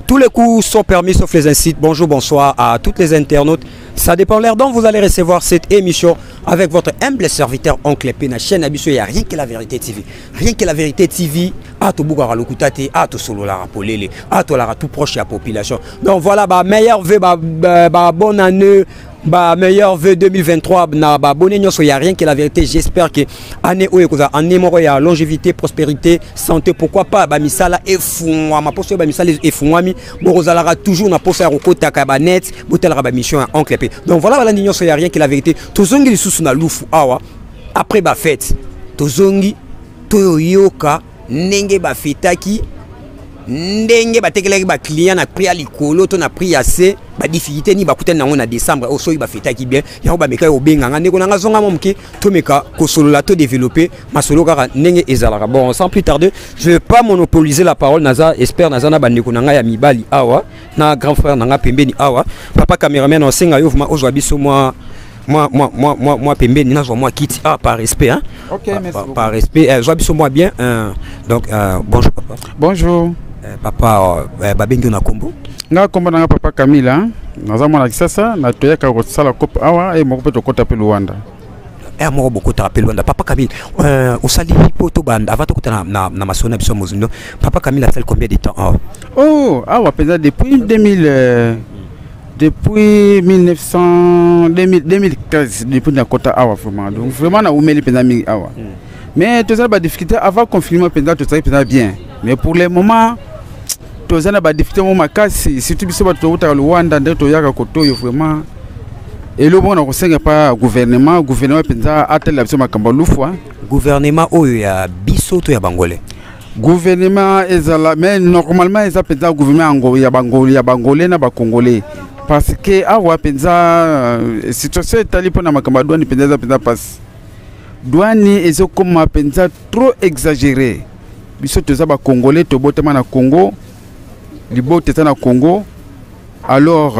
Tous les coups sont permis sauf les incites. Bonjour, bonsoir à toutes les internautes. Ça dépend l'heure dont vous allez recevoir cette émission avec votre humble serviteur Oncle P. Na chaîne Abisso, il n'y a rien que la vérité TV. Rien que la vérité TV. A to bukaka lokuta te, a to solola polele, a to la tout proche ya population. Donc voilà, ba meilleurs vœux, ba bonne année, ba meilleurs vœux 2023 na ba bonne nyonso, il y a rien que la vérité. J'espère que année oyo koza année moko ya longévité, prospérité, santé, pourquoi pas ba misala efungwama, poso ba misala efungwami, bokozalaka toujours na poso ya kokotaka ba net, botalaka ba mission ya Oncle P. Donc voilà, balandi nyonso, il y a rien que la vérité. Tozongi lisusu na lufu awa après ba fête, tozongi toyoka ndenge bafetaki, ndenge batekelaki ba client na prix ya likolo to na prix ya se, ba difficulté ni bakutani nango na décembre oyo soki bafetaki bien, yango bamekaki kobenganga ndeko na nga zonga mwa moke, tomeka kosolola to développer masolo kaka ndenge ezalaka. Bon, sans plus tarder, je vais pas monopoliser la parole. Naza espère naza na bandeko na ngai ya mibali awa, na grand frère na nga pembeni awa. Papa cameraman, osenga yo vraiment ozwa biso mwa moi moi moi moi moi pembeni, nazwa mwa kiti, ah, par respect, hein. OK, par, merci par, beaucoup. Par respect, zwa biso mwa bien, hein. Donc bonjour papa. Bonjour. Papa, babengi na kombo? Nga kombo na nga papa Camille, hein. Naza mwana Kisasa, na toyaka kosala kope awa e moko mpe tokota mpe Luanda. Moko bokotaka mpe Luanda. Papa Camille, osali po tobanda avant tokota na masolo na biso ya mozindo. Papa Camille asali combien de temps awa? Oh, awa mpenza depuis 2000, depuis 1900, 2000, 2013, depuis nakota awa vraiment. Donc vraiment naumeli mpenza mingi awa. Mais tozala ba difficulté avant confinement mpenza, tozalaki mpenza bien. Mais pour le moment toza na ba difficulté moko makasi, surtout biso bato towutaka Luanda nde toyaka kotoyo. Vraiment eloko moko na kosenga pa gouvernement, gouvernement mpenza atalela biso makambo ya lufwa. Gouvernement oyo ya biso to ya bangolais? Gouvernement ezala, mais normalement eza mpenza gouvernement yango ya bangolais, ya bangolais na bacongolais, parce que awa mpenza situation etali mpona makambo ya douane mpenza eza mpenza mpasi. Douane ezokoma mpenza trop exagéré. Biso toza bacongolais, tobotama na Congo, libota eza na Congo. Alors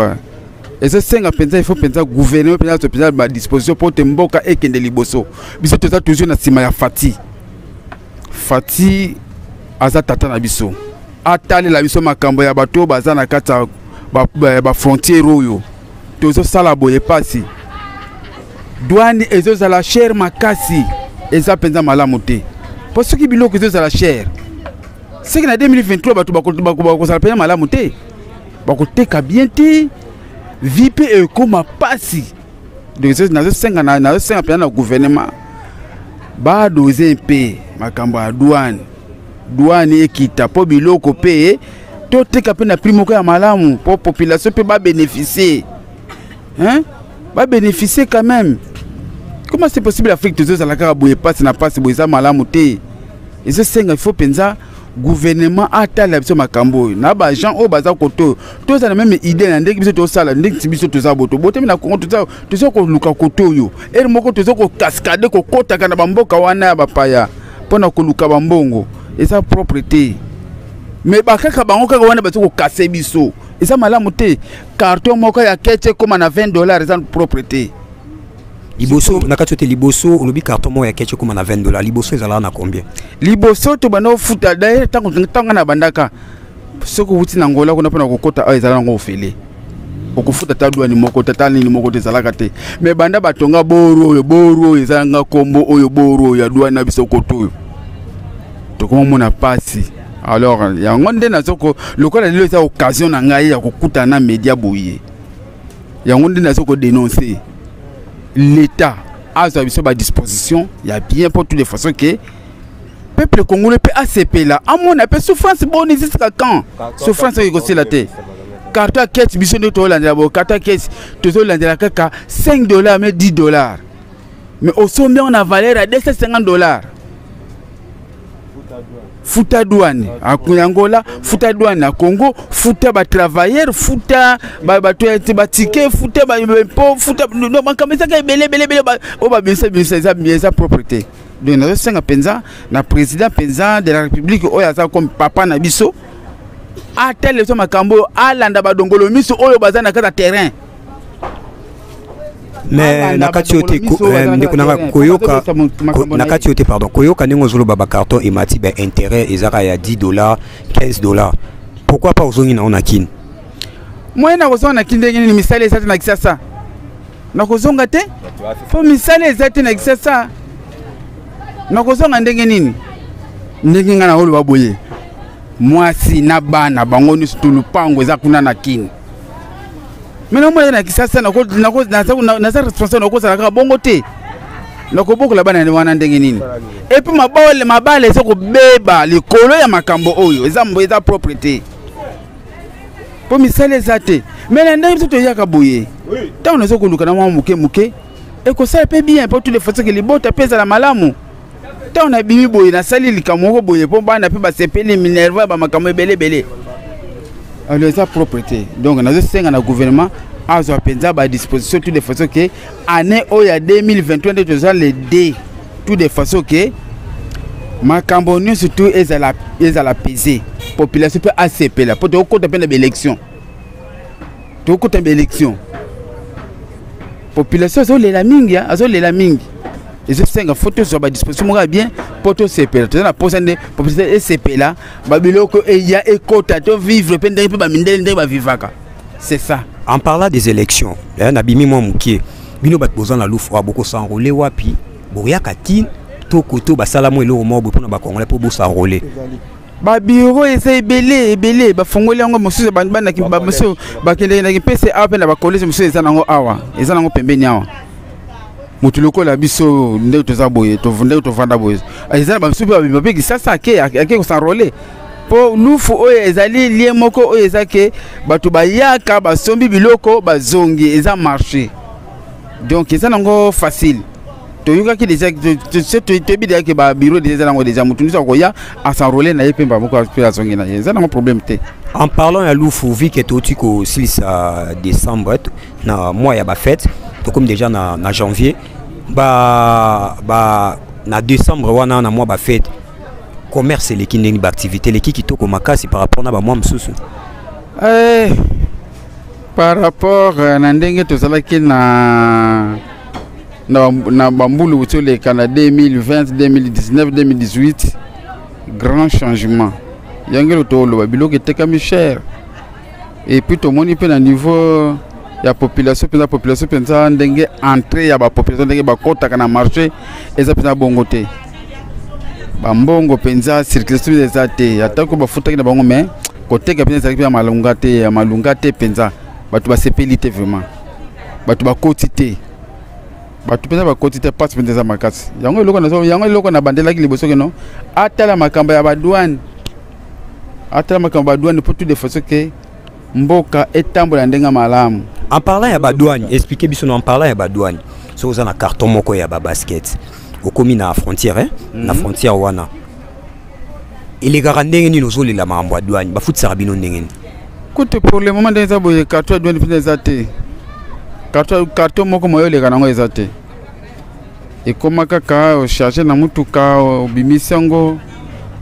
ezosenga mpenza, il faut mpenza gouvernement mpenza azwa mpenza badisposition mpo te mboka ekende liboso. Biso toza toujours na nsima ya Fati. Fati aza tata na biso, atalela biso makambo ya bato oyo baza na kati ya bafrontière oyo tozosala boye. Pasi, douane ezozala cher makasi, eza mpenza malamu te, mpo soki biloko ezozala cher, seke na 2023 bato bakozala mpenza malamu te, bakoteka bien te, vie mpe ekóma pasi. Donc nazosenga mpenza na gouvernement badose mpe makambo ya douane, douane ekita mpo biloko mpe toteka mpe na prix moko ya malamu, mpo population mpe babénéficie, hein? Babénéficie quand même. Comment c'est possible, Afrique tozozala kaka boye, pasi na pasi boye? Eza malamu te. Ezosenga, il faut mpenza gouvernement atala biso makambo oyo na baagent oyo baza kote oyo, tozala même idée na ndenge biso tosala, ndenge ti biso toza boto botemi na Congo, toza koluka kote oyo ere moko toza kokaskade kokɔtaka na bamboka wana ya bapaya mpona koluka bambongo. Eza propre te, mais bakaka bango kaka wana baza kokase biso. Eza malamu te. Carton moko ya ketch ekóma na 20 $, eza propre te. Liboso na kati te, liboso olobi carton moko ya ketch ekóma na 20 $, liboso ezalaka na combien? Liboso tobanda kofuta, d'ailleurs ntango na bandaka, soki owuti na Ngola kuna mpona kokɔta awa, ezala yango ofele, okofuta ta douane moko te, ta nini moko te, ezalaka te. Mais banda batonga boro oyo, boro oyo ezalanga nkombo oyo, boro oyo ya douane na biso koto oyo, tokomomona pasi. Alors yango nde nazoko, lokola lelo eza occasion na ngai ya kokutana na média boye, yango nde nazo kodénoncer l'État azwa biso badisposition ya bien, mpo toutes les façons que peuple congolais mpe asepela, amona mpe souffrance boni jusqu'à quand souffrance oyo ekosila te. Carton ya ketch, biso nde tozolandela boye, carton ya ketch tozolandela kaka 5 $, mais 10 $. Mais osombi yango na valeur ya 250 dollars, futa douane ya Angola, futa douane ya Congo, futa batravailleur, futa bato ya batike, futa baimpôt, futa makambo ezaka ebele ebele ebele oyo babimisa bimisa. Eza propre te. Donc nazosenga mpenza na président mpenza de la République oyo aza comme papa na biso, atala biso makambo oyo, alanda badongolo miso oyo baza na kati ya terrain. Mais na kati oyo te, ndeko nanga, koyoka na kati oyo te, pardon, koyoka ndenge ozoloba, bacarton emati, baintérêt ezaka ya 10 dollars, 15 dollars, pourquoi pas ozongi nango na Kini? Moyen na kozonga na Kini ndenge nini? Misala eza te na Kisasa. Nakozonga te mpo misala eza te na Kisasa. Nakozonga ndenge nini? Ndenge ngai naoloba boye, mwasi na bana bango nyonso tu, lupango eza kuna na Kini. Me namona na Kisasa naza responsable, nakozala kaka bongo te. Nakobokola bana wana ndenge nini? Et puis mabale mabale eza kobeba likolo ya makambo oyo eza propre te, mpo misala eza te. Me na ndenge biso toyaka boye, ntango naza koluka na mwa moke moke, ekosala mpe bien mpo tous les façon ke libota mpe ezala malamu. Ntango nabimi boye, nasali likambo moko boye mpo bana mpe basepeli, minerva, bamakambo ebele ebele. Alors eza propre te. Donc nazosenga na gouvernement azwa mpenza badisposition tout de façon ke année oyo ya 2023 nde toza le d, tout de façon ke makambo nyonso tu ezala, ezala pese, population mpe asepela, mpo tokokota mpe na baélection, tokokota na baélection. Population azolela mingi, azolela mingi. Ezosenga fo tozwa badisposition moko ya bien mpo tosepela. Toza na posa nde population esepela, babiloko eya ekota, tovivre mpe ndenge mpe bamindele ndenge bavivaka, c'est ça. En parlant des élections, nabimi mwa mokie. Bino bato boza na Lufu, bokos'enrôler wapi? Boyaka Kini to koto basala mwa eloko moko boye mpona bacongolais mpo bos'enrôler? Babiro eza ebele ebele, bafongoli yango. Mosusu bandaki, mosusu bakendeki mpese awa mpe na bacollège mosusu eza nango awa, eza nango pembeni awa. Motu lokola biso ndenge toza boye, ndenge tovanda boye, eza na bamisusu mpe babima mpe Kisasa, ake kos'enrôler, mpo Lufu oyo ezali lie moko oyo eza ke bato bayaka, basombi biloko, bazongi, eza marché. Donc eza nango facile. Toyokaki déjà, toyebi déjà ke babureau déjà eza nango déjà. Motu nyonso akoya as'enrôler na ye mpe moko mpe azongi na ye, eza nango problème te. En parlant ya Lufu, vu ke touti kosilisa décembre na mois ya bafête, tokomi déjà na janvier, ba na décembre wana, na mois bafête, commerce eleki ndenge, baactivité eleki kitoko makasi par rapport na bamois mosusu? Eh, par rapport na ndenge tozalaki na bambulu wuti oleka na 2020, 2019, 2018, grand changement. Yango elo toloba, biloko etekami cher. Et puis tomoni mpe na niveau ya population mpenza, population mpenza, ndenge entrée ya bapopulation, ndenge bakɔtaka na marché, eza mpenza bongo te. Bambongo mpenza, circulation eza te. Atako bafutaki na bango, mais koteka mpenza ezalaki mpe ya malunga te, ya malunga te mpenza. Bato basepeli te vraiment, bato bakoti te, bato mpenza bakoti te. Mpasi mpenza eza makasi. Yango eloko, yango eloko na bandelaki liboso keno atala makambo ya badouane, atala makambo ya badouane, mpo tout de façon ke mboka etambola ndenge malamu. En parlant ya badouane, explique biso, en parlant ya badouane, soki oza na carton moko ya babasket, okomi na frontière, eh? Na frontière wana elekaka ndenge nini? Ozolela makambo ya douane, bafutisaka bino ndenge nini? Kutu pour le moment, ndenge eza boye, carton ya douane mpenza eza te. Carton moko moyo oleka nango eza te. Ekóma kaka ocharge na mutuka, obimisi yango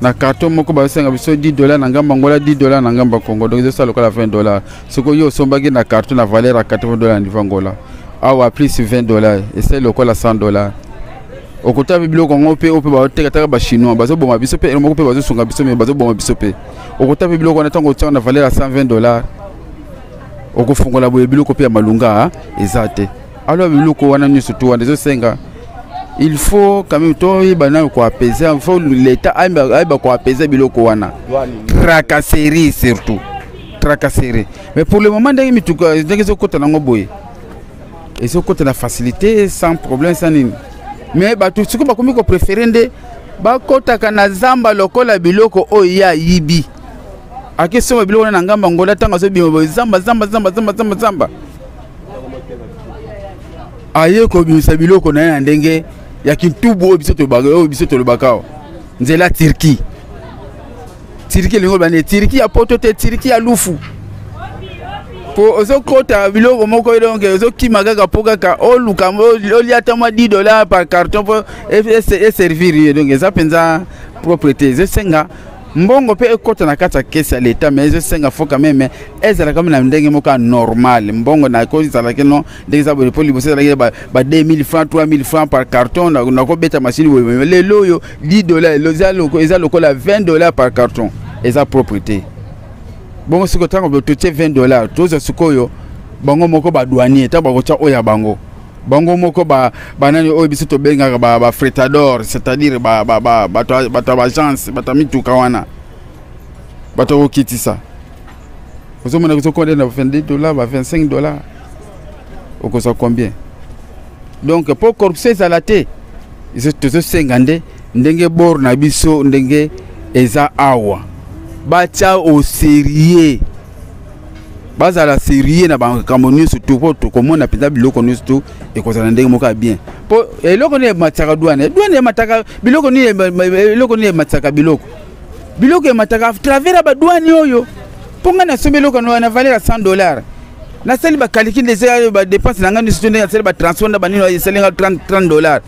na carton moko, bazosenga biso 10 dollar na ngambo Angola, 10 dollar na ngambo ya Congo. Donc ezosala lokola 20 dollar. Soki oyo osombaki na carton na valeur ya 80 dollar na niveau Angola awa, plus 20 dollar, esali lokola 100 dollar. Okotala mpe biloko yango mpe oyo mpe bazoteka taka, bachinois bazoboma biso mpe moko mpe bazosunga biso, me bazoboma biso mpe. Okotala mpe biloko wana, ntango otiaka na valeur ya 120 dollar, okofungola boye, biloko mpe ya malunga eza te. Alors biloko wana nyonso tu wana ezosenga, il faut quand même toyeba nano koapaiser. Il faut l'État ayeba koapaiser biloko wana, tracasserie, surtout tracasserie. Mais pour le moment, ndenge mituka, ndenge ezokɔta nango boye, ezokɔta na facilité, sans problème, sans nini. Mais bato sikoyo bakomi kopréférer nde bakɔtaka na zamba lokola biloko oyo ye ayibi, akesomba biloko wana na ngambo Angola. Ntango azobima boye, zamba, zamba, zamba, zamba, zamba, zamba. Aye kobimisa biloko na ye na ndenge ya kintubu oyo biso tolobaka, oyo biso tolobaka awa, nzela Turquie. Turquie elingi koloba nde Turquie ya poto te, Turquie ya lufu, po ozokota biloko moko, donc ozokima kaka mpo kaka oluka olia ata mwa 10 $ par carton mpo eservir ye. Donc eza mpenza propre te. Ezosenga mbongo mpe ekɔta na kati ya caisse ya l'État, mais ezosenga faut quand même ezalaka na ndenge moko ya normal. Mbongo na ezalaki no ndenge eza boye, mpo liboso ezalaki ba 2000 francs, 3000 francs par carton nakobeta machine boye. Lelo oyo 10 $, eza lokola 20 $ par carton, eza propre te. Bongo sikoyo, ntango totie 20 $, tozwa sikoyo bango moko badouanier, ntango bakotya oyo ya bango, bango moko banani oyo biso tobengaka bafretador, c'est-à-dire bato ya baagence, bato ya mituka wana, bato ya kokitisa, ozomona ozokonde na 22 $, ba 25 $, okozwa combien? Donc mpo corruption ezala te, tozosenga nde ndenge bor na biso ndenge eza awa, batia au sérieux, bazala sérieux na makambo nyonso tu, mpo tokomona mpenza biloko nyonso tu ekozala ndenge moko ya bien. Mpo eloko nini ematisaka douane? Douane emataka biloko nini? Eloko nini ematisaka biloko? Biloko emataka travers ya badouane oyo. Mpo ngai nasombi eloko na valeur ya 100 $, nasali bacalculs nde eza badépenses na ngai nyonso tu, ndenge nasali batransport na banini, esali nga 30 $.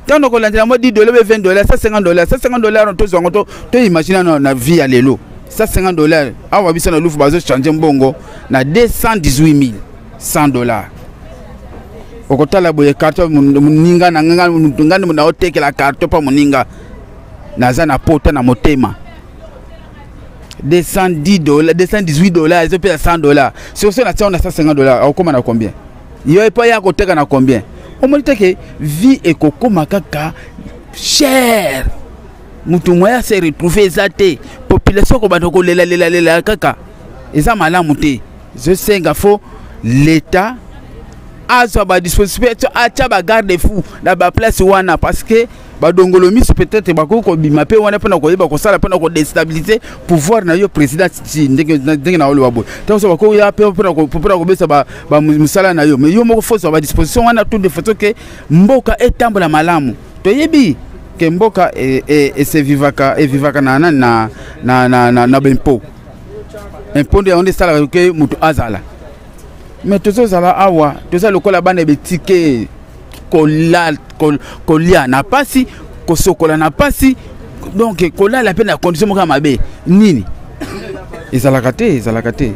Ntango nakolandela mwa 10 $ be 20 $, 150 $, 150 $, tozwa yango, toimagine na vie ya lelo, 150 $. Awa biso na Lufu bazochange mbongo na 218 100 $. Okotala boye carton, moninga na ngai naotekela carton mpa moninga, naza na pota na motema, 210 $, 218 $, ezopesa 100 $. Soki na tia na 150 $, akokóma na combien? Yo epo ya koteka na combien? Omoni te ke vie ekokóma kaka cher, motu moya se retrouve eza te, population kobanda kolelalelela kaka, eza malamu te. Ezosenga faut l'État azwa badisposition, atya bagarde-fous na baplace wana, parce que badongolo miso peut-être bakoki kobima mpe wana mpona koyeba kosala mpona kodéstabiliser pouvoir na yo président. Ndenge na oloba boye, ntango so bakoya mpe mpona kobesa mosala na yo, mais yo moko faut zwa badisposition wana tout de façon ke mboka etambola malamu. Toyebi ke mboka esevivaka, evivaka na nani? Na baimpôts. Impôt nde yango nde esalaka ke moto azala. Mais tozozala awa, toza lokola bana betike, kolia na pasi, kosokola na pasi, donc kolala mpe na condition moko ya mabe. Nini ezalaka te, ezalaka te.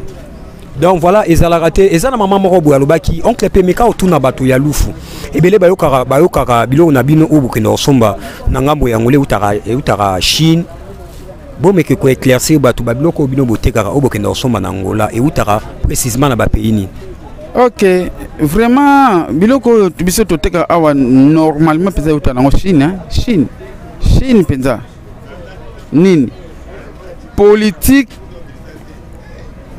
Donc voilà, ezalaka te. Eza na mama moko boye alobaki: "Oncle pe, meka otuna bato ya Lufu ebele, bayokaka biloko na bino oyo bokende kosomba na ngambo yango eutaka Chine. Bomeke koéclaircir bato, babiloko oyo bino botekaka, oyo bokende kosomba na Angola, eutaka précisément na bapays nini?" Ok, vraiment, biloko oyo biso toteka awa, normalement mpenza euta nango Chine. Chine, Chine mpenza. Nini politique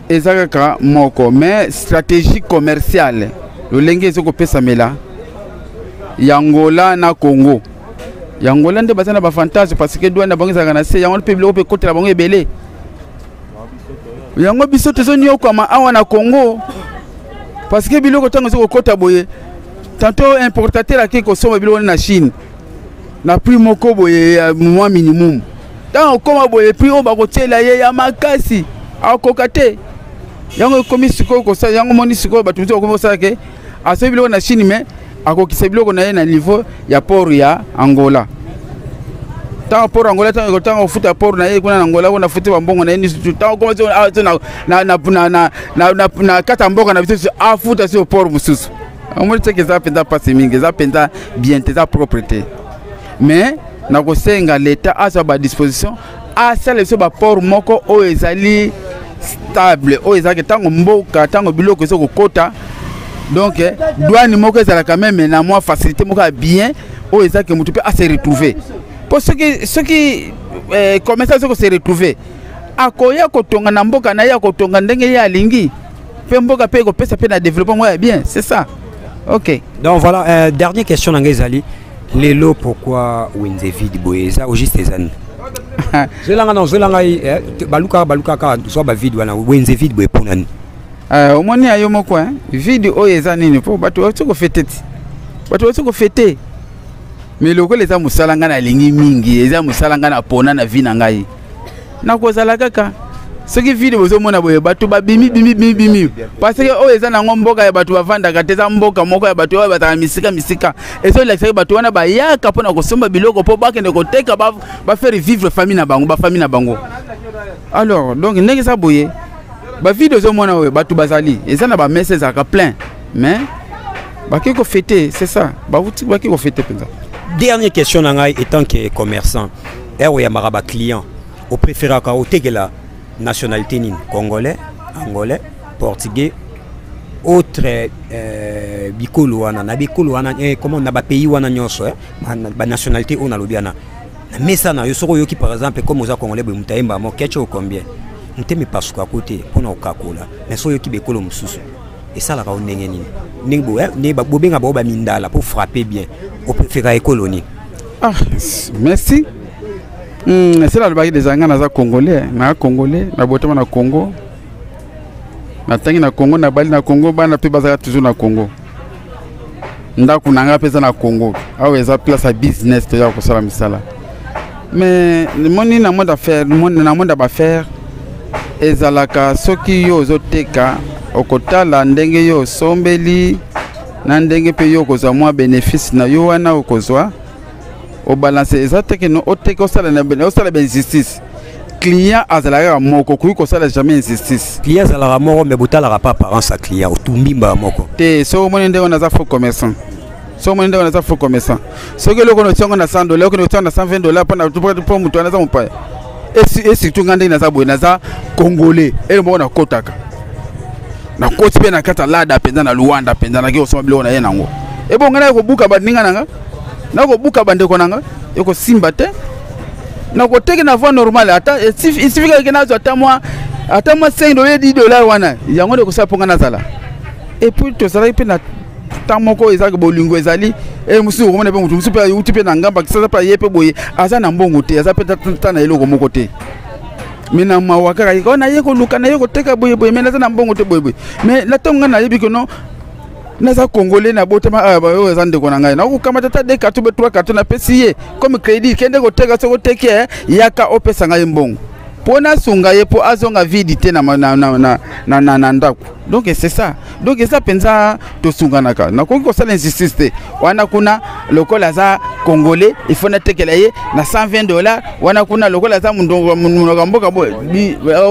eza kaka moko, mais stratégie commerciale lolenge eza kopesamela ya Angola na Congo, ya Angola nde baza na baavantage, parce que douane na bango ezalaka na se. Yango mpe biloko mpe ekotela bango ebele. Yango biso tozoniokwama awa na Congo, parce que biloko ntango eza kokɔta boye, tantôt importateur akei kosomba biloko wana na Chine na prix moko boye ya mwa minimum. Ntango okóma boye, prix oyo bakotiela ye ya makasi, akoka te. Yango ekomi sikoyo kosala yango. Moni sikoyo bato mosusu bakomi kosala ke asombi biloko na Chine, mais akokisa biloko na ye na niveau ya port ya Angola. Ntango port Angola, ntango kofuta port na ye kuna na Angola, kuna futi bambongo na ye nyonso, ntango koma na kati ya mboka na biso, afuta so port mosusu. Omoni teke eza mpenza mpasi mingi, eza mpenza bien te, eza propre te. Mais nakosenga l'État azwa badisposition, asala biso baport moko oyo ezali stable, oyo ezalaki ntango mboka, ntango biloko eza kokota, donc douane moko ezalaka même na mwa facilité moko ya bien, oyo ezalaki motu mpe ase retrouver. Mpo soki commerçant aza kose retrouver, akoya kotonga na mboka na ye, akotonga ndenge ye alingi, mpe mboka mpe ekopesa mpe na développement moko ya bien. C'est ça, ok. Donc voilà, dernière question na ngai ezali: lelo pourquoi wenze vide boye? Eza au juste eza nini? Zwelanga na zwelanga, balukaka zwa bavide wana, wenze vide boye mpona nini? Omoni ya yo moko vide oyo eza nini? Mpo bato bauti kofete ti. Bato bauti kofêter. Mais lokola eza mosala ngai nalingi mingi, eza mosala ngai napona na vie na ngai, nakozala kaka. Soki vide bozomona boye, bato babimi bimi bimi bimi, parce que oyo eza nango mboka ya bato bavandaka te, eza mboka moko ya bato oyo bazalaka misika misika. Ezolakisaki bato wana bayaka mpona kosomba biloko mpo bakende koteka, bafaire vivre famille na bango, bafamille na bango. Alors donc ndenge eza boye, bavide ozomona oyo, bato bazali, eza na bamesa ezalaka plein, mais bake kofêter, c'est ça, bauti bake kofêter mpenza. Dernière question na ngai: étant que commerçant, ere oyambaka baclient, opréféraka otekela nationalité nini? Congolais, angolais, portugais, autre bikolo wana, na bikolo wana, comment, na bapays wana nyonso, banationalité oyo nalobi wana na mesa na yo, soki oyoki par exemple comme oza congolais boye, moto ayemba mo ketch o combien, motema epasukako te mpona kokakola. Mais soki oyoki bekolo mosusu, esalaka yo ndenge nini? Ndenge bobenga bango bamindala mpo frapper bien, opréféra ekolo nini? Ah, merci. Esala alobaki deja, ngai naza congolais, naa congolais, nabotama na Congo, natangi na Congo, nabali na Congo, bana mpe bazalaka toujours na Congo, ndako na ngai mpe eza na Congo. Awa eza place ya business, toyaka kosala misala. Mais moni na monde affaire, na monde ya baaffaire, ezalaka soki yo ozoteka, okotala ndenge yo osombeli na ndenge mpe yo okozwa mwa bénéfice na yo wana, okozwa obalance. Eza te que oteka, osala bainjustice. Client azalaka kaka moko, okoki kosala jamais injustice. Client azalaka moko, mais botalaka pa apparence ya client, otumbi mbala moko. Te, soki omoni ndenge wana, aza faux commerçant. Soki omoni ndenge wana, aza faux commerçant. Soki eloko na otiango na 100 dollar, okende kotiango na 120 dollar mpo moto wana aza mopaya. Et surtout nga ndenge naza boye, naza congolais, ele moko nakotaka, nakoti mpe na kati ya lada mpenza na Luanda mpenza, naki kosomba biloko na ye nango. Ebonga naye kobuka baninga na nga, nakobuka bandeko na nga, ekosimba te. Nakoteki na voie normale, ata il suffit kaka nazwa ata mwa 5 dollar, 10 dollar wana, yango nde ekosala mpo nga nazala. Et puis tozalaki mpe na temps moko ezalaki bolingo ezali. E mosusu okomona mpe motu mosusu mpe auti mpe na ngamba Kisasa mpe aye mpe boye, aza na mbongo te, aza mpe ta na eloko moko te, mais na mawa kaka o naye koluka, naye koteka boyeboye, mais naza na mbongo te boyeboye. Mais na ntango ngai nayebi que non, naza congolais, nabotama awa, oyo eza ndeko na ngai, nakokamata ata deux carton be trois carton, napesi ye comme crédit, kende koteka, soki oteki, yaka opesa ngai mbongo mpo nasunga ye mpo azonga vide te na ndako. Donc c'est ça, donc eza mpenza tosunganaka. Nakoki kosala injustice te wana kuna lokola aza congolais, il faut natekela ye na 120 dollar. Wana kuna lokola aza monoko ya mboka boye,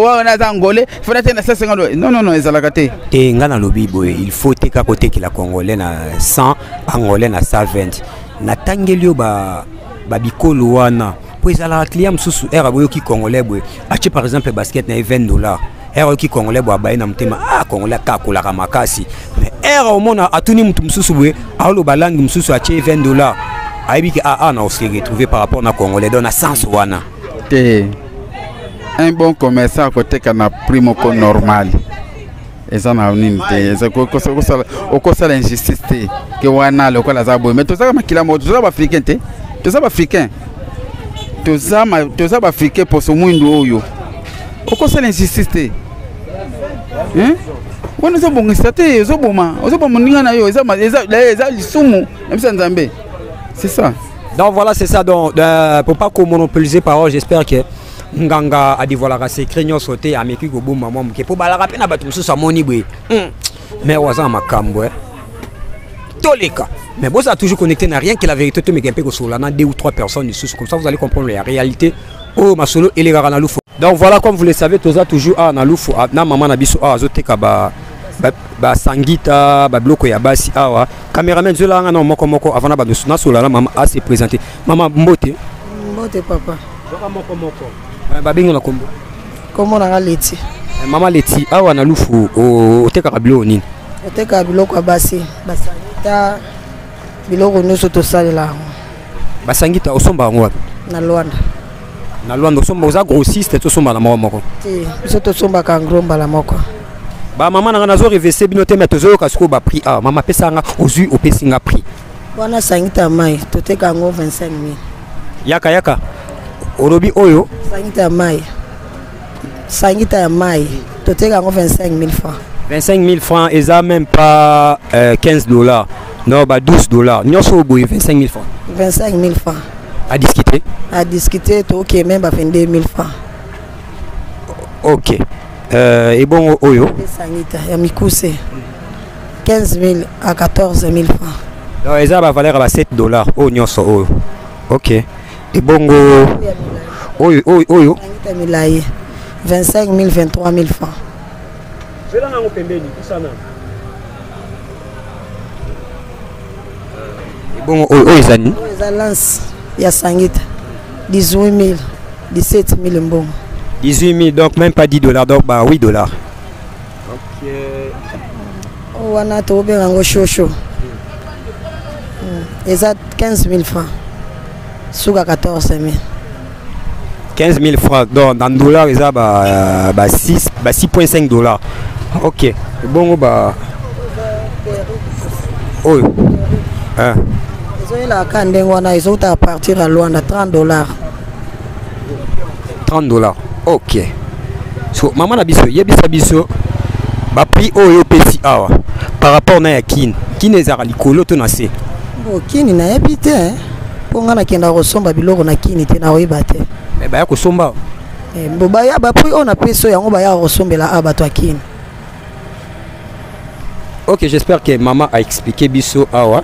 wana aza angolais, il faut natekela na 150 dollar. Non, non, non, ezalaka te. Te, nga nalobi boye, il faut te kaka kotekela congolais na 100, angolais na 120. Natangeli yo babikolo wana mpo ezalaka client mosusu, ere aboyoki congolais boye, atie par exemple basket na ye 20 dollar, ere oyoki congolais boye, abaye na motema: ah, congolais akakolaka makasi. Mais ere omona atuni mutu mosusu boye, aoloba langue mosusu, atie 20 dollar, ayebi que ah, ah, na ose retrouver par rapport na congolais. Donc na sens wana. Te, un bon commerçant akoteka na prix moko normal, eza na nini te, eza okosala injustice te que wana lokola aza boye. Mais tozaka makila moko, toza baafricain te, toza baafricain, toza baafricain, poso mwindu oyo, okosala injustice te. Wana ozobongisa te, ozoboma, ozoboma moninga na yo, eza lisumu na biso ya Nzambe, c'est ça. Donc voilà, c'est ça. Donc pour pas qu'on monopoliser parole, j'espère que nganga adévoilaka secret nyonso te, ameki kobomba mwa moke mpo balaka mpe na bato mosusu amoni boye, mais oyo aza na makambo toleka. Mais bozala toujours connecté na Rien que la vérité. Tomeka mpe kosolola na deux ou trois personnes lisusu, comme ça vous allez comprendre la réalité oyo masolo elekaka na Lufu. Donc voilà, comme vous le savez, toza toujours awa na Lufu na mama na biso awa azoteka basangita, babiloko ya basi awa. Cameraman, zwelanga na moko moko avant na bando nasolola na mama ase présenter. Mama, mbote. Mbote, papa. Zoka moko moko, babengi na kombo? Kombo nanga Leti. Mama Leti, awa na Lufu otekaka biloko nini? Otekaka biloko ya basi, basangita, biloko nyonso tosalela yango. Basangita osomba yango wapi? Na Lwanda. Na Lwanda osomba? Oza grossiste to osomba na moko moko? Te, biso tosombaka gros mbala moko. Bamama na nga, nazo revese bino te, mais tozoyoka sikoyo baprix awa. Mama, apesa nga, ozwi, opesi nga prix. Wana sangita mai, toteka yango 25 000. Yaka, yaka, olobi oyo? Sangita ya mai, sangita ya mai, toteka yango 25 000 francs. 25 000 francs, eza même pas 15 dollars. Non, ba 12 $. Nyonso boye 25 000 francs. 25 000 francs. À discuter. À discuter, toke même ba 22 000 francs. Ok. Ebongo oyo? Esangita ya mikuse, 15 000 à 14 000 francs. Donc eza bavaleur ya ba 7 $ oyo nyonso oyo. Ok, ebongo oyo, oyo, oyo? Sangita milai, 25 000, 23 000 francs. Zela nango pembeni kusana. Ebongo oyo, oyo eza nini? Oyo eza lance ya sangita, 18 000, 17 000 mbongo. 18 000, donc même pas 10 $, donc ba 8 $. Ok. Oyo wana tokobenga yango shosho. Eza 15 000 francs, suka 14 000. 15 000 francs, donc dans dollar eza ba 6, ba 6.5 $. Ok, bongo ba oyo, ah. Ezoyelaka kaka ndenge wana, ezouta à partir ya Lwanda, 30 $. 30 $. Ok, so mama na biso, yebisa biso baprix oyo opesi awa par rapport na ya Kine. Kine ezalaka likolo to na se? Bo Kini nayebi te, mpo nga nakendaka kosomba biloko na Kini te, nakoyeba te. Me baya kosomba. Bo baya, baprix oyo napesi oyo, yango bayaka kosombela awa bato ya Kini. Ok, j'espère que maman a expliqué biso awa.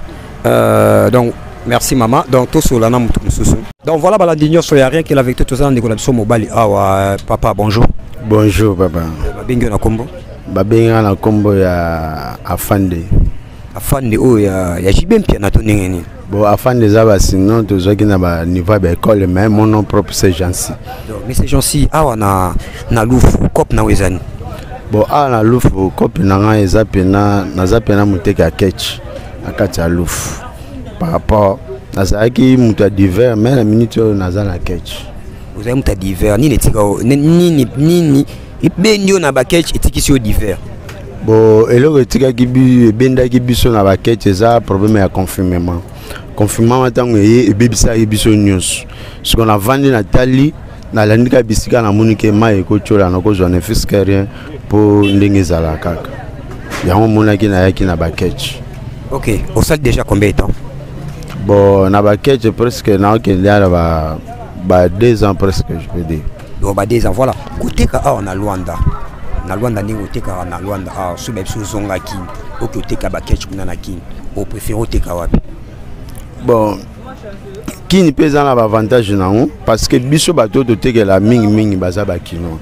Donc merci maman. Donc tosola na moto mosusu. Donc voilà, balandi nyonso ya Rien que la vérité, toza na ndeko na biso mobali awa. Papa, bonjour. Bonjour papa. Babengi yo na kombo? Babengi nga na nkombo ya Afande. Afande oyo ya JB Mpiana to ndenge nini? Bon, Afande eza basinon tozwaki na baniveau ya baekole, mais mon nom propre, c'est Jansi. Donc monsieur Jansi, awa na Lufu, cope na oyo eza nini? Bon, awa na Lufu, cope na ngai eza pena, naza pena moteki ya ketch na kati ya Lufu. Par rapport nazalaki moto ya divers, mais na minute oyo naza na ketch. Ozali moto ya divers. Nini etika nini, nini ebendi yo na baketch, etikisi yo divers? Bon, eloko etikaki ebendaki biso na baketch eza problème ya confinement. Confinement ntango eye, ebebisaki biso nyonso. Siko navandi, natali, nalandi kaka bisika, namoni ke mai ekotiola, nakozwa ne fût-ce que rien, mpo ndenge ezala kaka yango omonaki nayaki na baketch. Ok, osali déjà combien de temps? Bon, na baketch presque naokende ala ba 2 ans presque, je peux dire. Donc ba 2 ans, voilà. Koteka awa na Lwanda, na Lwanda, ndenge otekaka na Lwanda awa, so bayebi so ozonga Kini, oke oteka baketch kuna na Kini, opréféré oteka wapi? Bon, Kini mpe eza na baavantage nango, parce que biso bato oyo totekela mingimingi baza bakinois,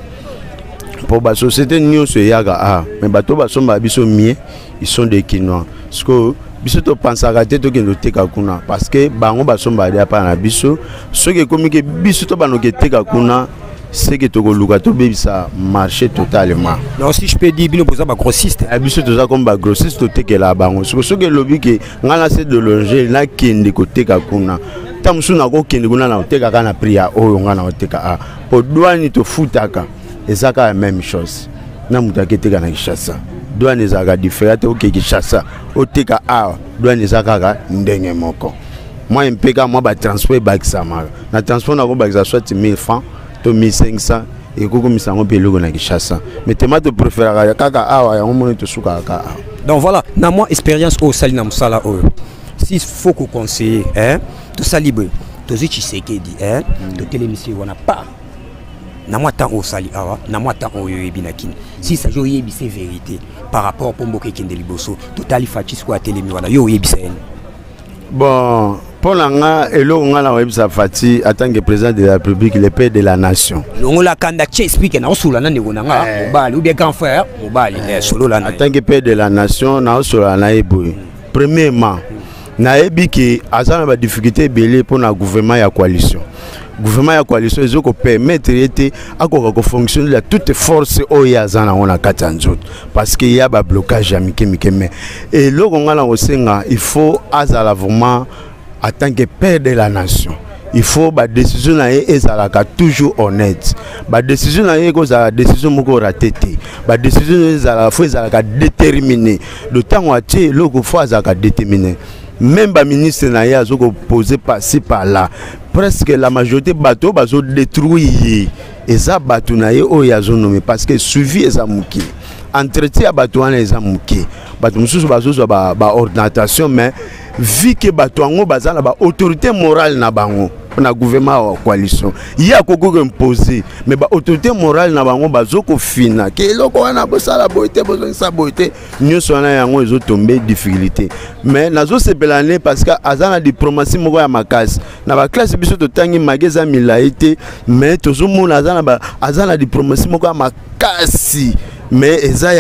mpo basociété nyonso eyaka a, mais bato oyo basombaka biso mie, ils sont des Kinois. Sikoyo biso topansaka te tokende oteka kuna, parce que bango basombaka dia mpa na biso. Soki ekomi ke biso tobanda eteka kuna, seke tokoluka tobebisa marché totalement. Donc si je peux dire, bino boza bagrossiste? Biso toza comme bagrossiste, totekela bango. Soki elobi ke ngai na se déloger, nakende koteka kuna, ta mosusu nakokende kuna na koteka kaka na prix ya oyo ngai na koteka a, po douane tofutaka eza kaka même chose na moto aketeka na Kinshasa. Douane ezalaka différent te. Oke Kinshasa, oteka awa, douane eza kaka ndenge moko. Mwa mpe kaka mwa batransport ebakisamaka na transport, nakobakisa soit 1000 francs to 1500, ekokomisa yango mpe eloko na Kinshasa. Mais tema topréféraka kaka awa, yango moni tosukaka kaka awa. Donc voilà, na mwa expérience oyo osali na mosala oyo, s'il faut koconseiller, hein, tosali boye, tozwi Tshisekedi, hein, totelemisi ye wana pa na mwa temps oyo osali awa, na mwa temps oyo oyebi na Kini, si s'agit oyebisa vérité par rapport mpo mboka ekende liboso, totali Fatshi sikoyo atelemi wana, yo oyebisa ye nini? Bon, mpo na nga, eloko nga na koyebisa Fatshi en tant que président de la République, le père de la nation. Longola kanda, tie explique na osolola na ndeko na nga mobali ou bien grand frère mobali, solola na En tant que père de la nation, naosolola na ye boye: premièrement, nayebi ke aza na badifficulté ebele mpo na gouvernement ya coalition. Gouvernement ya coalition ezo kopermettre ye te akoka kofonctionner ya toute force oyo ye aza nango na kati ya nzoto, parce que ya bablocage ya mike mike. Mais eloko ngai na kosenga, il faut azala vraiment, en tant que père de la nation, il faut badécision na ye ezalaka toujours honnête. Badécision na ye ekozala décision moko raté te. Badécision na ye ezalaka, faut ezalaka déterminé. Le ntango atie eloko, faut azalaka déterminé. Même baministre na ye azo kopose par-ci par-là, presque la majorité bato oyo bazodétruire ye eza bato na ye oyo azonommer, parce que suivi eza moke. Entretien ya bato wana eza moke. Bato mosusu bazozwa baordination ba mais vu que bato yango baza na baautorité morale na bango na gouvernement ya coalition, ye akoki koimpose, mais baautorité morale na bango bazokofina ke eloko wana bosala boye te, bozongisa boye te. Nyonso wana yango ezotombe difficulté. Mais nazosepela ne parce que aza na diplomatie moko ya makasi. Na baklasse biso totangi mage eza milai te, mais tozomona aza na diplomatie moko ya makasi, mais eza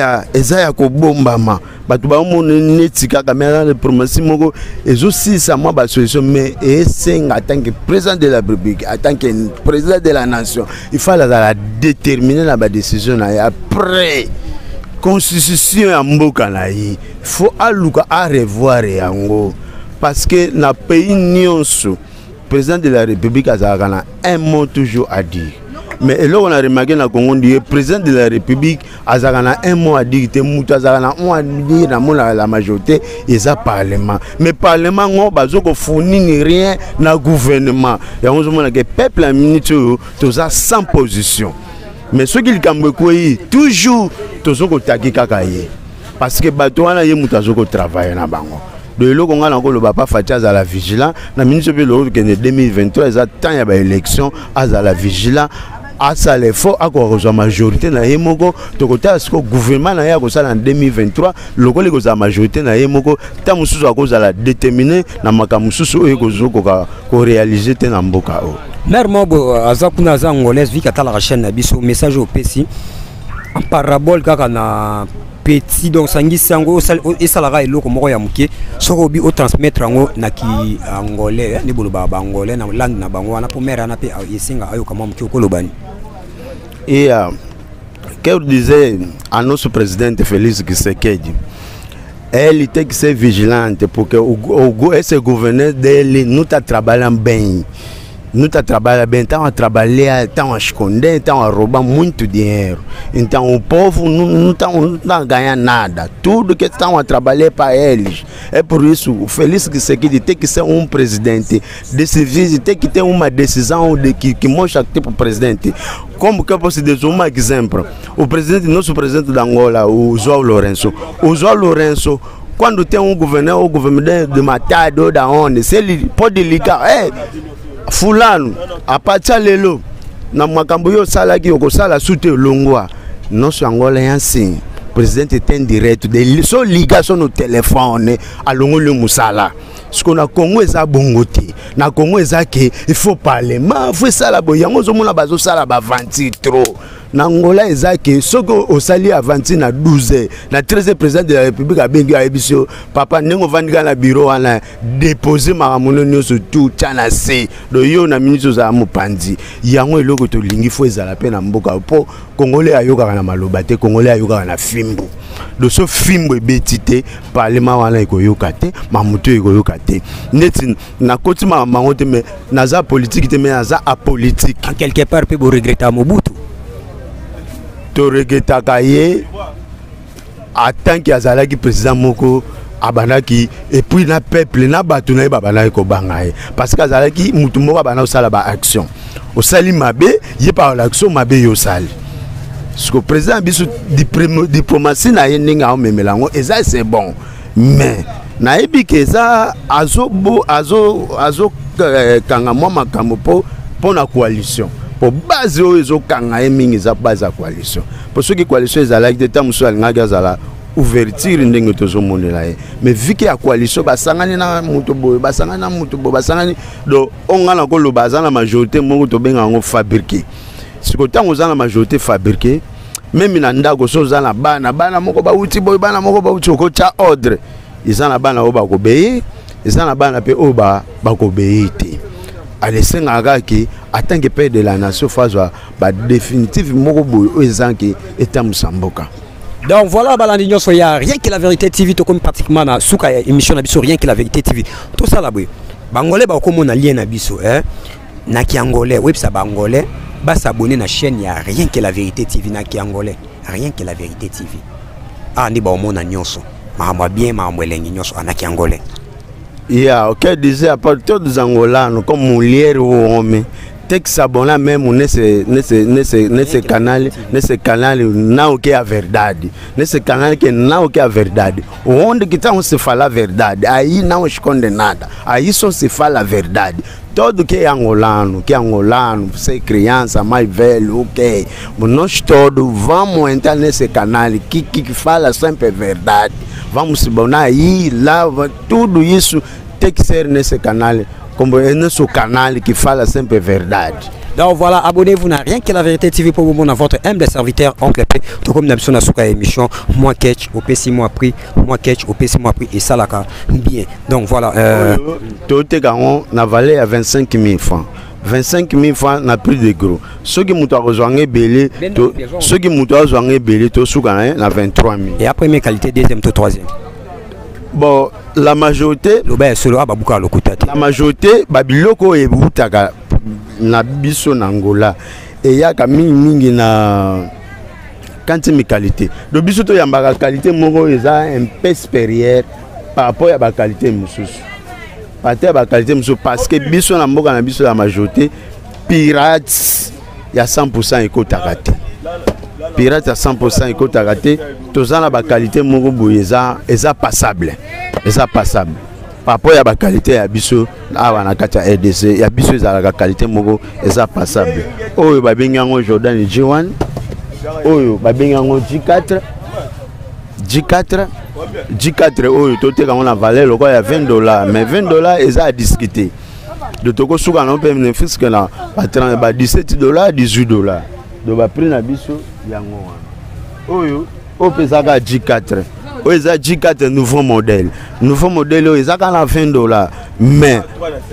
ya kobombama. Bato baomona neti kaka, mais aza na diplomatie moko ezosilisa mwa basolution. Mais esenga, en tant que président de la République, en tant que président de la nation, il faut azala déterminé na badécision na ye. Après, constitution ya mboka na ye, faut aluka arevoir yango, parce que na pays nyonso, président de la République azalaka na un mot toujours à dire. Mais eloko na remarqué na Congo, ndie président de la République azalaka na un mot à dire te. Moto azalaka na mot à dire, namonaka la majorité eza parlement. Mais parlement ngo bazo kofournir rien na gouvernement. Yango ozomonaka peuple ya minute oyo toza sans position. Mais soki likambo ekwei, toujours tozo kotaki kaka ye, parce que bato wana, ye moto azo kotravaille na bango. Do eloko ngai nakoloba, pa Fatshi azala vigilant na minute mpe eloko tokende 2023, eza temps ya baélection. Azala vigilant, asala effort, akoka kozwa majorité na ye moko. Tokotala sikoyo gouvernement na ye akosala na 2023. Lokola ekozala majorité na ye moko, ntan mosusu akozala déterminé na makambo mosusu oyo ekozokoka koréaliser te na mboka oyo. Mare moko aza kuna, aza angolaise, viki atalaka chaîne na biso. Message opesi en parabole kaka na petit, donc sangisi yango, esalaka eloko moko ya moke. Soki obi otransmettre yango na ki angolais, nde bolobaka baangolais na langue na bango wana, mpo mare wana mpe esenga ayoka mwa moke, okoloba ni? Et quero dizer a nosso presidente Félix Tshisekedi, ele tem que ser vigilante, porque esse governo dele não está trabalhando bem. Não está trabalhando bem, estão a trabalhar, estão a esconder, estão a roubar muito dinheiro. Então o povo não está não tá a ganhar nada. Tudo que estão a trabalhar para eles. É por isso o Félix Tshisekedi tem que ser um presidente decisivo, tem que ter uma decisão que mostra tipo presidente. Como que eu posso dizer um exemplo? O presidente, nosso presidente da Angola, o João Lourenço. O João Lourenço, quando tem um governador, o governador de Matadi ou da onde, se ele pode ligar, hey, fulano, a partir lelo, na makambo yo osalaki, okosala su te, longwa. Nosso Angola é assim. O presidente tem direito de so ligação no telefone, alongoli mosala. Siko na Congo eza bongo te. Na Congo eza ke il faut parlement, faut esala boye. Yango ozomona bazosala baaventure trop. Na Angola eza ke soki osali aventure na 12 heures, na 13 heures président de la République abengi, ayebisi yo: papa, ndenge ovandi kaka na bureau wana, dépose makambo no nyonso tu, tya na se. Do yo na minute ozala mopanzi. Yango eloko tolingi, faut ezala mpe na mboka, mpo congolais ayokaka na maloba te, congolais ayokaka na fimbu. Do so fimbu ebeti te, parlement wana ekoyoka te, mamutu ekoyoka te. Neti nakoti makambo yango te, mais naza politique te, mais naza apolitique. En quelque part mpe boregreta Mobutu? Toregretaka ye atanke azalaki président moko abandaki, et puis na peuple na bato na ye babandaki kobanga ye, parce que azalaki mutu moko abanda kosala baaction. Osali mabe, ye par l'action mabe ye osali. Siko président ya biso, diplomatie na ye, ndenge aomemela yango eza, c'est bon, mais nayebi ke eza azokanga azo, azo, kanga mwa makambo mpo na coalition, mpo base oyo ezokanga ye mingi eza base ya coalition. Mpo soki coalition ezalaki te, ta mosusu alingaki azala ouverture ndenge tozomonela ye. Mais vu que ya coalition, basangani na moto boye, basangani na moto boye, basangani do oyo ngai nakoloba aza na majorité moko tobenga yango fabriqué. Siko ntango oza na majorité fabriqué, même na ndako, so oza na bana, bana moko bauti boye, bana moko bauti, okotya ordre. Eza na bana oyo bakobeye, eza na bana mpe oyo bakobeye te. Alesengaka kaka ke en tant que père de la nation, faut azwa badéfinitive moko boye oyo ezanke etambusa mboka. Donc voilà, balandi nyonso ya Rien que la vérité TV, tokomi pratiquement na suka ya émission na biso Rien que la vérité TV. Tosala boye, bangolais bakomona lien na biso, eh? Na kiangolais, oyebisa bangolais basabone na chaîne ya Rien que la vérité TV na kiangolais, Rien que la vérité TV. Ah, nde baomona nyonso, makambo ya bien, makambo elengi nyonso na kiangolais. Yeah, eu quero dizer para todos os angolanos, como mulher ou homem, Tem que se abonar mesmo nesse, nesse, nesse, nesse canal, nesse canal não que é a verdade. Nesse canal que não que é a verdade. Onde que estão se fala a verdade, aí não esconde nada. Aí só se fala a verdade. Todo que é angolano, que é angolano, você é criança, mais velho, ok. Nós todos vamos entrar nesse canal que, que, que fala sempre a verdade. Vamos se abonar aí, lá, tudo isso tem que ser nesse canal como é nosso canal que fala sempre a verdade. Donc voilà, abonnez-vous na Rien que la vérité TV pour vous votre humble serviteur Oncle P. Tout comme d'habitude na suka émission, moi catch au PC moi prix, moi catch au PC moi prix et ça là bien. Donc voilà Toteka yango na valeur ya 25 000 francs. 25 000 francs na prix de gros. Soki moto akozwa yango ebele, soki moto azwa yango ebele, tosuka na ye na 23 000. Et après première qualité, deuxième to troisième. Bon, la majorité loba ya solo ababuka lokuta te. La majorité babiloko oyo eutaka na biso na Angola eyaka mingimingi na quantième qualité. Donc biso toyambaka qualité moko oyo eza un peu supérieure par rapport ya baqualité mosusu, par ya baqualité mosusu, parce que biso na mboka na biso, la majorité pirate ya 100 ekotaka te. Pirate ya 100 ekotaka te. Toza na baqualité moko boye eza passable, eza passable par rapport ya baqualité ya biso awa na kati ya RDC. Ya biso ezalaka qualité moko eza passable. Oyo babengi yango Jordan G1, oyo babengi yango G4, G4, G4. Oyo toteka yango na valeur lokola ya 20 $, mais 20 $ eza à discuter. Donc tokosuka nango mpe ne fût-ce que na ba 17 $, 18 $. Donc baprix na biso yango wana. Oyo mpe ezaka G4, oyo eza G4 nouveau modèle. Nouveau modèle oyo eza kaka na 20 $, mais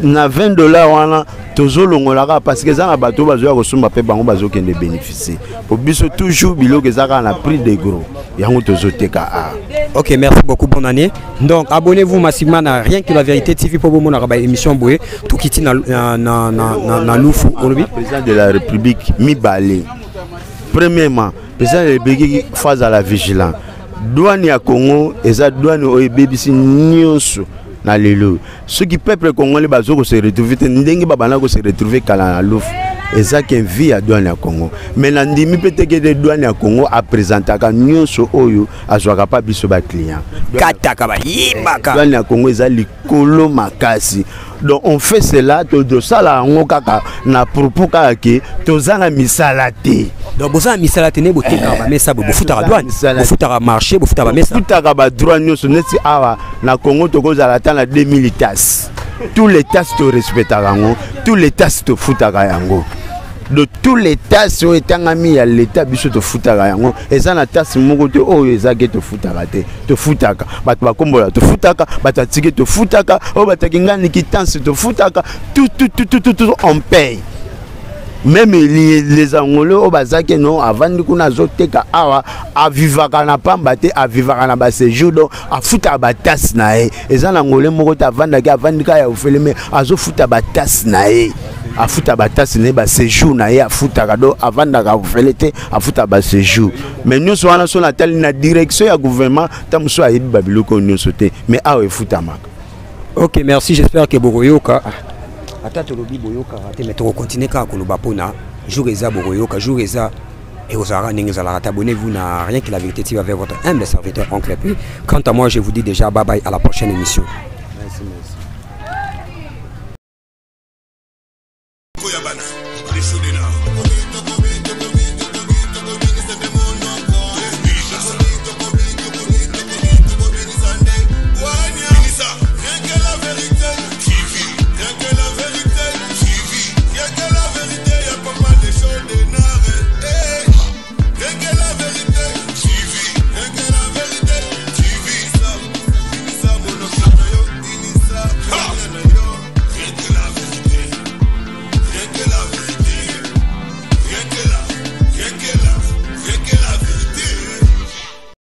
na 20 $ wana tozolongolaka parce que eza na bato oyo bazoya kosomba mpe bango bazokende bénéficier. Po biso toujours biloko eza kaka na prix de gros, yango tozoteka a. Ok, merci beaucoup, bonne année. Donc abonnez-vous massivement à Rien que la vérité TV pour bomona ba émission boye tokiti na lufu olobi. Président de la République mibale. Premièrement, président de la République faut azala vigilant. Douane ya Congo eza douane oyo ebebisi nyonso na lelo. Soki peuple congolais bazo kose retrouver te ndenge babanda kose retrouver kala na Lufu, ezaki envie ya douane ya Congo. Mais na ndimi mpe teke te, douane ya Congo apresentaka nyonso oyo azwaka pa biso baclient. Kataka bayibaka. Douane ya Congo eza likolo makasi. Donc on fait cela, tosala yango kaka na propos kaka ke toza na misala te. Donc boza na misala te, ne botekaka bamesa boye, bofutaka douane, bofutaka marché, bofutaka bamesa. Bofutaka badroit nyonso. Neti awa na Congo tokozala ata na 2000 taxes. Tous les taxes torespectaka yango, tous les taxes tofutaka yango. De tous les taxes oyo etangami ya leta, biso tofutaka yango. Eza na taxe moko te oyo ezaki tofutaka te. Tofutaka bato bakombola, tofutaka bato atiki, tofutaka oyo bataki ngani quittance, tofutaka tout, tout, tout, tout, tout, tout, on paye. Même les Angolais oyo bazaki no avandi kuna, azoteka awa, avivaka na pamba te, avivaka na baséjour, donc afutaka bataxe na ye. Eza na Angolais moko te avandaki, avandi kaka ya ofele, mais azofuta bataxe na ye, afuta bataxe na ye, baséjour na ye afutaka. Donc avandaka ofele te, afuta baséjour. Mais nyonso wana so natali na direction ya gouvernement, ta mosusu ayebi babiloko nyonso te, mais awa efutamaka. Ok, merci. J'espère que bokoyoka. Ata tolobi boyokaka te, mais tokocontinue kaka koloba mpona jour eza bokoyoka, jour eza ekozalaka ndenge ezalaka te. Abonnez-vous na Rien que la vérité TV avec votre humble serviteur Oncle P. Quant à moi, je vous dis déjà bye bye, à la prochaine émission. Merci, merci. Koyabana, les